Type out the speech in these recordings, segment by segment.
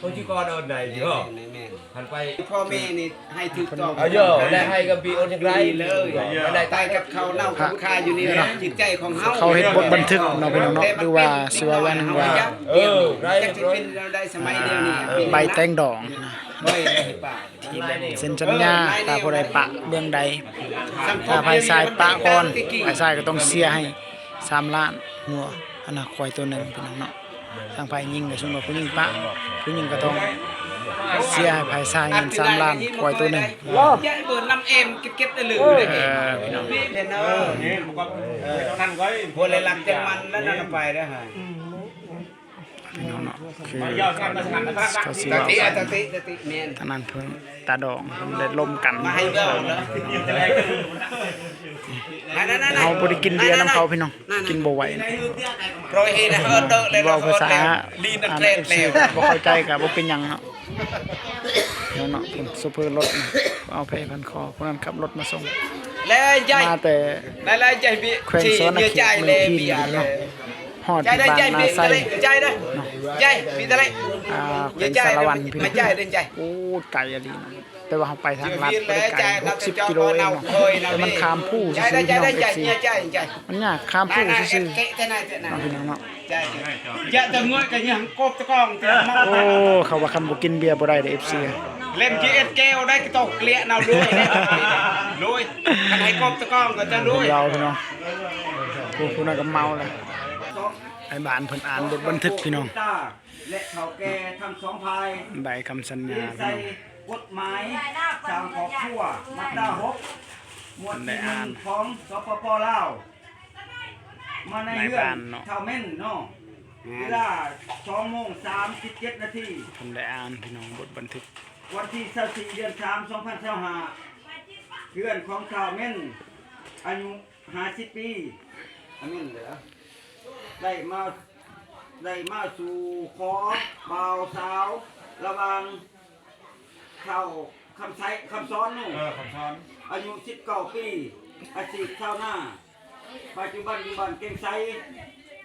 ຄົນຊິກອດເອົາໃດຢູ່ ແມ່ນໆ ຫັ້ນໄປ ພໍ່ແມ່ນີ້ໃຫ້ຖືກຕ້ອງ ເອົາເຍາະ ແລະໃຫ້ກັບບີໂອນຈັ່ງໃດ ເລີຍ ໄດ້ຕາຍກັບເຂົາເນົ່າ ພະ ກັບຄາຢູ່ນີ້ແຫຼະ ຈິດໃຈຂອງເຮົາ ເຂົາເຮັດບົດບັນທຶກເນາະ ພີ່ນ້ອງເນາະ ຫຼືວ່າຊິວ່າຢ່າງໜຶ່ງວ່າ ເອີ ໄດ້ ຈັກຊິເປັນແນວໃດສະໄໝດຽວນີ້ ເອີ ໃບແຕ່ງດອງ ໂອ້ຍ ໄດ້ປະ ທີ່ແບບເຊັນສັນຍາ ຖ້າຜູ້ໃດປະເບື້ອງໃດ ຖ້າຝ່າຍຊາຍປະກ່ອນ ຝ່າຍຊາຍກໍຕ້ອງເສຍໃຫ້ສາມລ້ານ ງົວ ອັນນະ ຄວາຍໂຕໜຶ່ງ ພີ່ນ້ອງເນາະ ທາງຝ່າຍຍິງກໍສົມມຸດວ່າຜູ້ຍິງປະ ຜູ້ຍິງກໍຕ້ອງເສຍໃຫ້ຝ່າຍຊາຍເງິນສາມລ້ານ ຄວາຍໂຕໜຶ່ງ ເອີ ພີ່ນ້ອງ ເອີ ເອີ ບໍ່ໄດ້ລັກຈັກມັນແລ້ວນັ້ນໄປເດີ ພີ່ນ້ອງເນາະ ຄືເຂົາຊິເວົ້າກັນ ຕະຕິ ຕະຕິ ຕະຕິ ແມ່ນ ທາງນັ້ນເພິ່ນຕາດອງ ເພິ່ນໄດ້ລົມກັນ ມາໃຫ້ເວົ້າເນາະ ນັ້ນໆໆ ເຮົາບໍ່ໄດ້ກິນເບຍນຳເຂົາ ພີ່ນ້ອງ ນັ້ນໆ ກິນບໍ່ໄຫວ ເວົ້າພາສາ ອັນ ເອັຟຊີ ບໍ່ເຂົ້າໃຈກໍບໍ່ເປັນຫຍັງເນາະ ເນາະ ເນາະ ເພິ່ນໂຊເຟີລົດ ເອົາແພພັນຄໍ ຜູ້ນັ້ນຂັບລົດມາສົ່ງ ແລະໃຫຍ່ ມາແຕ່ ແລະໃຫຍ່ ແຂວງສະຫວັນນະເຂດ ເມືອງພີນ ເນາະ ຮອດທີ່ບ້ານນາໄຊ ໃຫຍ່ເດີ ໃຫຍ່ເດີ ໃຫຍ່ເນາະ ໃຫຍ່ ມີແຕ່ໃຫຍ່ ອ່າ ແຂວງສາລະວັນ ໃຫຍ່ເດີ ໃຫຍ່ ໂອ້ ໄກອີ່ຫຼີເນາະ ແຕ່ວ່າເຮົາໄປທາງລັດບໍ່ໄດ້ໄກ ຫົກສິບກິໂລເອງເນາະ ແຕ່ມັນຂ້າມພູຊື່ໆ ພີ່ນ້ອງ ເອັຟຊີ ມັນຍາກຂ້າມພູຊື່ໆ ເນາະ ພີ່ນ້ອງເນາະ ໂອ້ ເຂົາວ່າຄັນບໍ່ກິນເບຍບໍ່ໄດ້ເດ້ ເອັຟຊີ ເຫຼັ້ນເອສແກ້ວໄດ້ກະຕົກເກລຍະເນາະ ລວຍ ລວຍ ຄັນໃຫ້ກົບຕະກອງກໍຈະລວຍ ເຫຼົ້າ ພີ່ນ້ອງ ຜູ້ ຜູ້ນັ້ນກໍເມົາແລ້ວ ໄອ້ບ້ານເພິ່ນອ່ານບົດບັນທຶກ ພີ່ນ້ອງ ແລະເຖົ້າແກ່ທັງສອງຝ່າຍ ໃບຄຳສັນຍາ ໃສ່ກົດໝາຍສ້າງຄອບຄົວ ມາດຕາຫົກ ໝວດທີໜຶ່ງ ຂອງ ສປປ ລາວ ມາໃນເຮືອນທ້າວເມັນເນາະ ເວລາສອງໂມງສາມສິບເຈັດນາທີ ເພິ່ນໄດ້ອ່ານ ພີ່ນ້ອງ ບົດບັນທຶກ ວັນທີຊາວສີ່ ເດືອນສາມ ສອງພັນຊາວຫ້າ ເຮືອນຂອງທ້າວເມັນ ອາຍຸຫ້າສິບປີ ອາເມັນເດີ ໄດ້ມາ ໄດ້ມາສູ່ຂໍບ່າວສາວ ລະຫວ່າງ ທ້າວຄຳໄຊ ຄຳສອນເນາະ ເອີ ຄຳສອນ ອາຍຸສິບເກົ້າປີ ອາຊີບຊາວນາ ປັດຈຸບັນຢູ່ບ້ານແກ້ງໄຊ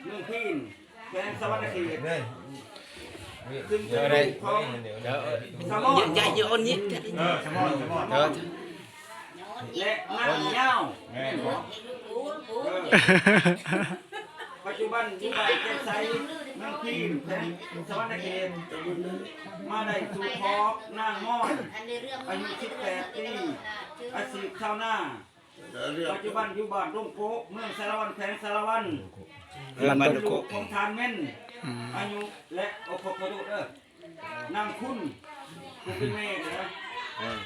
ເມືອງພີນ ແຂວງສະຫວັນນະເຂດ ຊຶ່ງເປັນລູກຂອງສະໝອນ ເອີ ສະໝອນ ສະໝອນ ແລະນາງຍາວ ແມ່ນບໍ່? ເອີ ປັດຈຸບັນຢູ່ບ້ານແກ້ງໄຊ ເມືອງພີນ ແຂວງສະຫວັນນະເຂດ ມາໄດ້ສູ່ຂໍນາງມອນ ອາຍຸສິບແປດປີ ອາຊີບຊາວນາ ປັດຈຸບັນຢູ່ບ້ານດົງໂກະ ເມືອງສາລະວັນ ແຂວງສາລະວັນ ເປັນລູກຂອງທ່ານເມັນ ອາຍຸ ແລະ ໂອ ຂໍໂທດເດີ ນາງຄຸນ ຜູ້ເປັນແມ່ເດີ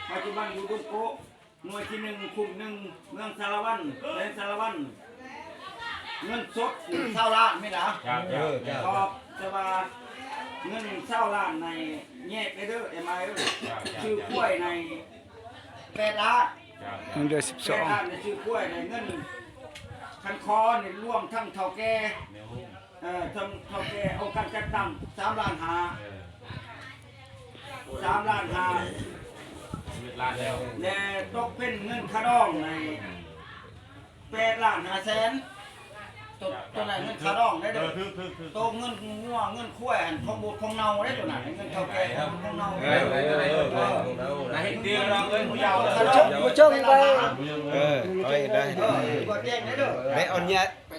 ປັດຈຸບັນຢູ່ດົງໂກະ ໜ່ວຍທີໜຶ່ງ ຄຸ້ມໜຶ່ງ ເມືອງສາລະວັນ ແຂວງສາລະວັນ ເງິນສົດຊາວລ້ານແມ່ນລະ ເອີ ເຈົ້າ ຂອບແຕ່ວ່າເງິນຊາວລ້ານໃນແຍກໄດ້ເດີ ເອັມໄອ ເອີ ຊື້ຄວາຍໃນແປດລ້ານ ເງິນເດືອນສິບສອງ ແປດລ້ານໄດ້ຊື້ຄວາຍໃນເງິນ ຄັນຂໍນີ້ລວມທັງເຖົ້າແກ່ ເອີ ເຖົ້າ ເຖົ້າແກ່ອົງການຈັດຕັ້ງ ສາມລ້ານຫ້າ ເອີ ສາມລ້ານຫ້າ ສິບເອັດລ້ານແລ້ວ ແລະຕົກເປັນເງິນຄ່າດອງໃນ ແປດລ້ານຫ້າແສນ ໂຕ ໂຕນັ້ນເງິນຄ່າດອງໄດ້ເດີ ໂຕເງິນງົວເງິນຄວາຍຫັ້ນ ຂອງບູດຂອງເນົ່າເດ້ ໂຕນັ້ນເງິນເຖົ້າແກ່ຂອງເນົ່າ ເອີ ເອີ ເອີ ເອີ ເຮັດດຽວເນາະ ເອີຍ ຜູ້ເຖົ້າ ຜູ້ເຖົ້າໄປ ເອີ ເອົາໄດ້ ເອີ ບໍ່ແຈ້ງໄດ້ເດີ ໄດ້ເອົາເນຍ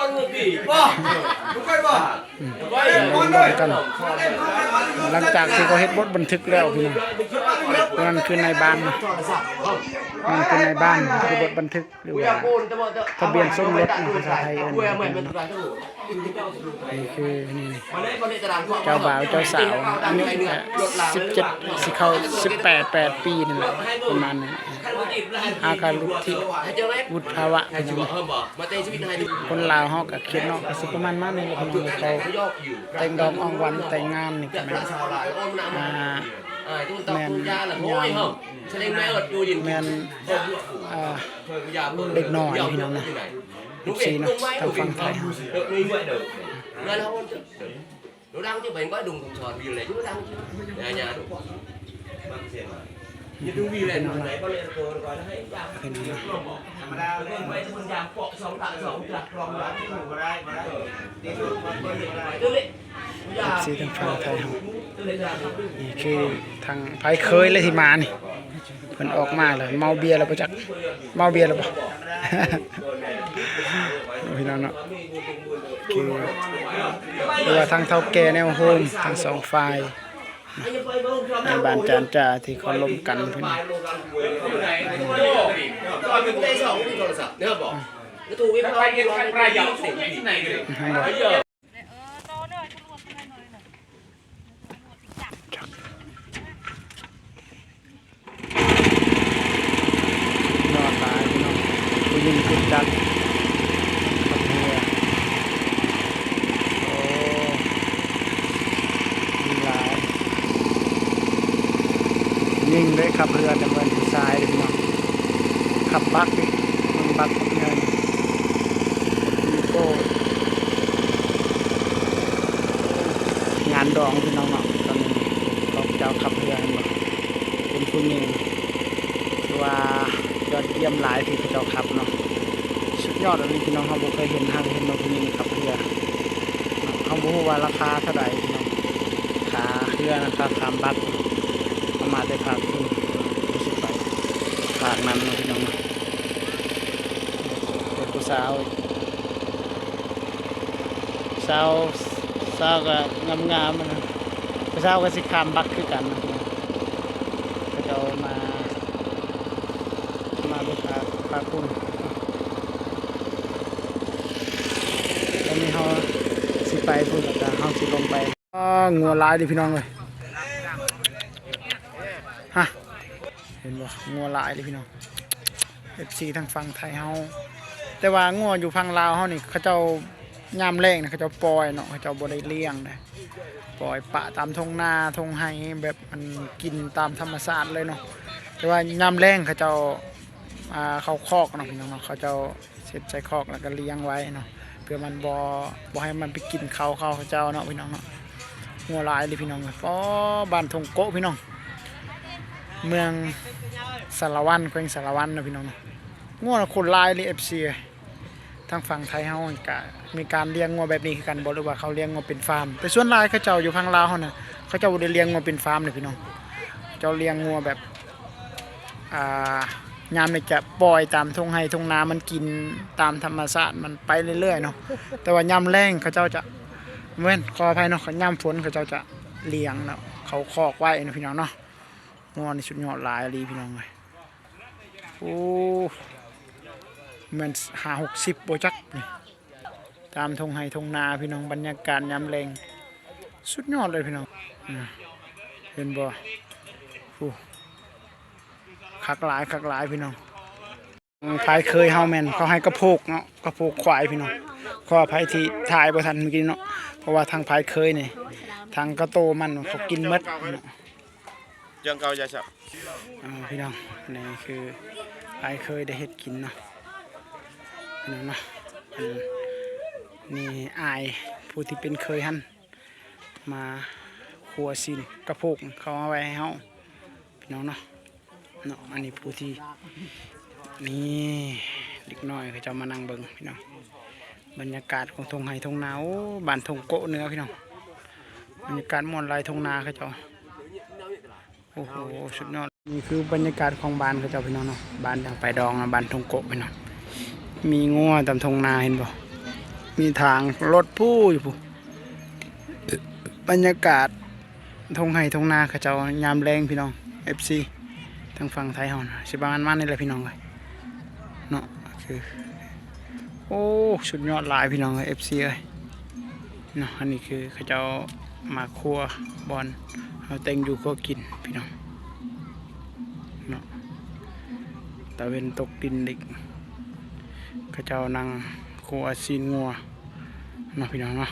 ອືມ ເຫັນບໍ່ ເຫັນບໍ່ກັນ ຫຼັງຈາກທີ່ເຂົາເຮັດບົດບັນທຶກແລ້ວພີ່ນ້ອງ ຕົວນັ້ນຄືນາຍບ້ານນະ ນັ້ນຄືນາຍບ້ານ ຄືບົດບັນທຶກ ຫຼືວ່າທະບຽນສົມລົດເນາະ ພາສາໄທເອີ້ນ ນີ້ຄື ນີ້ ນີ້ ເຈົ້າບ່າວເຈົ້າສາວ ອາຍຸກະສິບເຈັດ ຊິເຂົ້າສິບແປດ ແປດປີນີ້ແຫຼະ ປະມານນີ້ ອາຄາລຸດທິ ວຸດພາວະ ຄົນລາວເຮົາກະຄຽດເນາະ ກະຊິປະມານ ມານີ້ແຫຼະ ເຂົາແຕ່ງດອງອອງວັນ ແຕ່ງງານນີ້ກະແມ່ນ ອ່າ ແມ່ນຍາມ ແມ່ນ ອ່າ ເດັກນ້ອຍພີ່ນ້ອງນະ ເອັຟຊີເນາະ ທາງຝັ່ງໄທເຮົາ ເອັຟຊີທາງຝັ່ງໄທເຮົາ ນີ້ຄືທາງພາຍເຂີຍເລີຍທີ່ມານີ້ ເພິ່ນອອກມາແລ້ວ ເມົາເບຍແລ້ວບໍ່ຈັກ ເມົາເບຍແລ້ວບໍ່ ພີ່ນ້ອງເນາະ ຄື ຫຼືວ່າທາງເຖົ້າແກ່ແນວໂຮມ ທັງສອງຝ່າຍ ແມ່ບ້ານຈານຈາທີ່ເຄົາລົບກັນເພິ່ນ ຍອດຫຼາຍພີ່ນ້ອງ ຜູ້ຍິງຂຶ້ນຈັກຂັບເຮືອ ໂອ້ ມີຫຼາຍ ຍິງເດ້ ຂັບເຮືອ ແຕ່ແມ່ນຜູ້ຊາຍເດ້ພີ່ນ້ອງ ຂັບບັກເດ້ ເບິ່ງບັກໃຫຍ່ ມີໂກ້ ງານດອງພີ່ນ້ອງເນາະ ຕອນນີ້ເຂົາເຈົ້າຂັບເຮືອ ເຫັນບໍ່ ເປັນຜູ້ຍິງ ຖືວ່າຍອດຢ້ຽມຫຼາຍທີ່ເຂົາເຈົ້າຂັບເນາະ ສຸດຍອດອີ່ຫຼີພີ່ນ້ອງ ເຮົາບໍ່ເຄີຍເຫັນ ຫາກເຫັນວ່າຜູ້ຍິງຂັບເຮືອ ເຮົາບໍ່ຮູ້ວ່າລາຄາເທົ່າໃດພີ່ນ້ອງ ຄ່າເຮືອນະ ຄ່າຂ້າມບັກ ເອົາມາແຕ່ພາກພຸ້ນ ຊິໄປພາກນັ້ນເນາະພີ່ນ້ອງເນາະ ເປັນຜູ້ສາວ ສາວ ສາວກໍງາມໆ ນະ ຜູ້ສາວກໍຊິຂ້າມບັກຄືກັນນະ ເຂົາເຈົ້າມາ ມາເບິ່ງພາ ພາກພຸ້ນ ຕອນນີ້ເຮົາຊິໄປພຸ້ນ ແລ້ວກໍເຮົາຊິລົງໄປ ອ້າ ງົວຫຼາຍເດ້ພີ່ນ້ອງເອີຍ ຮະ ເຫັນບໍ່ ງົວຫຼາຍເດ້ພີ່ນ້ອງ ເອັຟຊີທາງຝັ່ງໄທເຮົາ ແຕ່ວ່າງົວຢູ່ຝັ່ງລາວເຮົານີ້ ເຂົາເຈົ້າຍາມແລ້ງນະ ເຂົາເຈົ້າປ່ອຍເນາະ ເຂົາເຈົ້າບໍ່ໄດ້ລ້ຽງນະ ປ່ອຍປະຕາມທົ່ງນາທົ່ງໄຮ່ ແບບມັນກິນຕາມທຳມະຊາດເລີຍເນາະ ແຕ່ວ່າຍາມແລ້ງເຂົາເຈົ້າ ອ່າ ເຂົ້າຄອກເນາະ ພີ່ນ້ອງເນາະ ເຂົາເຈົ້າ ເຮັດໃສ່ຄອກແລ້ວກໍລ້ຽງໄວ້ເນາະ ເພື່ອມັນບໍ່ ບໍ່ໃຫ້ມັນໄປກິນເຂົ້າເຂົາເຈົ້າເນາະ ພີ່ນ້ອງເນາະ ງົວຫຼາຍເລີຍພີ່ນ້ອງເອີຍ ອໍ ບ້ານທົ່ງໂກະພີ່ນ້ອງ ເມືອງສາລະວັນ ແຂວງສາລະວັນເນາະ ພີ່ນ້ອງເນາະ ງົວໂຄດຫຼາຍເລີຍ ເອັຟຊີ ທາງຝັ່ງໄທເຮົາກໍມີການລ້ຽງງົວແບບນີ້ຄືກັນບໍ່ ຫຼືວ່າເຂົາລ້ຽງງົວເປັນຟາມ ແຕ່ສ່ວນຫຼາຍເຂົາເຈົ້າຢູ່ທາງລາວເຮົານະ ເຂົາເຈົ້າບໍ່ໄດ້ລ້ຽງງົວເປັນຟາມເລີຍພີ່ນ້ອງ ເຂົາເຈົ້າລ້ຽງງົວແບບ ອ່າ ຍາມນີ້ຈະປ່ອຍຕາມທົ່ງໄຮ່ທົ່ງນາ ມັນກິນຕາມທຳມະຊາດ ມັນໄປເລື້ອຍໆເນາະ ແຕ່ວ່າຍາມແລ້ງເຂົາເຈົ້າຈະ ແມ່ນ ຂໍອະໄພເນາະ ຍາມຝົນເຂົາເຈົ້າຈະລ້ຽງເນາະ ເຂົ້າຄອກໄວ້ເນາະ ພີ່ນ້ອງເນາະ ງົວນີ້ສຸດຍອດຫຼາຍອີ່ຫຼີພີ່ນ້ອງເອີຍ ໂອ້ ແມ່ນຫ້າຫົກສິບບໍ່ຈັກນີ້ ຕາມທົ່ງໄຮ່ທົ່ງນາພີ່ນ້ອງ ບັນຍາກາດຍາມແລງ ສຸດຍອດເລີຍພີ່ນ້ອງ ອາ ເຫັນບໍ່ ໂອ້ ຄັກຫຼາຍ ຄັກຫຼາຍພີ່ນ້ອງ ພາຍເຂີຍເຮົາແມ່ນເຂົາໃຫ້ກະໂພກເນາະ ກະໂພກຄວາຍພີ່ນ້ອງ ຂໍອະໄພທີ່ຖ່າຍບໍ່ທັນມື້ກີ້ເນາະ ເພາະວ່າທາງພາຍເຂີຍນີ້ ທາງກະໂຕມັນເຂົາກິນໝົດເນາະ ເລື່ອງເກົ່າຢ່າແຊບ ເອີ ພີ່ນ້ອງ ນີ້ຄືອ້າຍເຂີຍໄດ້ເຮັດກິນເນາະ ພີ່ນ້ອງເນາະ ອັນນີ້ອ້າຍຜູ້ທີ່ເປັນເຂີຍຫັ້ນ ມາຄົວຊີ້ນກະໂພກເຂົາເອົາໄວ້ໃຫ້ເຮົາ ພີ່ນ້ອງເນາະ ເນາະ ອັນນີ້ຜູ້ທີ່ ນີ້ ເດັກນ້ອຍເຂົາເຈົ້າມານັ່ງເບິ່ງ ພີ່ນ້ອງ ບັນຍາກາດຂອງທົ່ງໄຮ່ທົ່ງນາ ໂອ້ ບ້ານທົ່ງໂກະເໜືອ ພີ່ນ້ອງ ບັນຍາກາດມ່ວນຫຼາຍ ທົ່ງນາເຂົາເຈົ້າ ໂອ້ໂຫ ສຸດຍອດ ນີ້ຄືບັນຍາກາດຂອງບ້ານເຂົາເຈົ້າ ພີ່ນ້ອງເນາະ ບ້ານທາງປາຍດອງເນາະ ບ້ານທົ່ງໂກະ ພີ່ນ້ອງ ມີງົວຕາມທົ່ງນາ ເຫັນບໍ່ ມີທາງລົດພູ້ຢູ່ພຸ້ນ ບັນຍາກາດ ທົ່ງໄຮ່ທົ່ງນາເຂົາເຈົ້າຍາມແລງ ພີ່ນ້ອງ ເອັຟຊີ ທາງຝັ່ງໄທເຮົານະ ຊິປະມານນີ້ແຫຼະ ພີ່ນ້ອງເອີຍ ເນາະ ຄື ໂອ້ ສຸດຍອດຫຼາຍ ພີ່ນ້ອງເອີຍ ເອັຟຊີເອີຍ ເນາະ ອັນນີ້ຄືເຂົາເຈົ້າມາຄົວ ບ່ອນເຮົາແຕ່ງຢູ່ຄົວກິນ ພີ່ນ້ອງ ເນາະ ຕາເວັນຕົກດິນອີກ ເຂົາເຈົ້ານັ່ງຄົວຊີ້ນງົວ ເນາະ ພີ່ນ້ອງເນາະ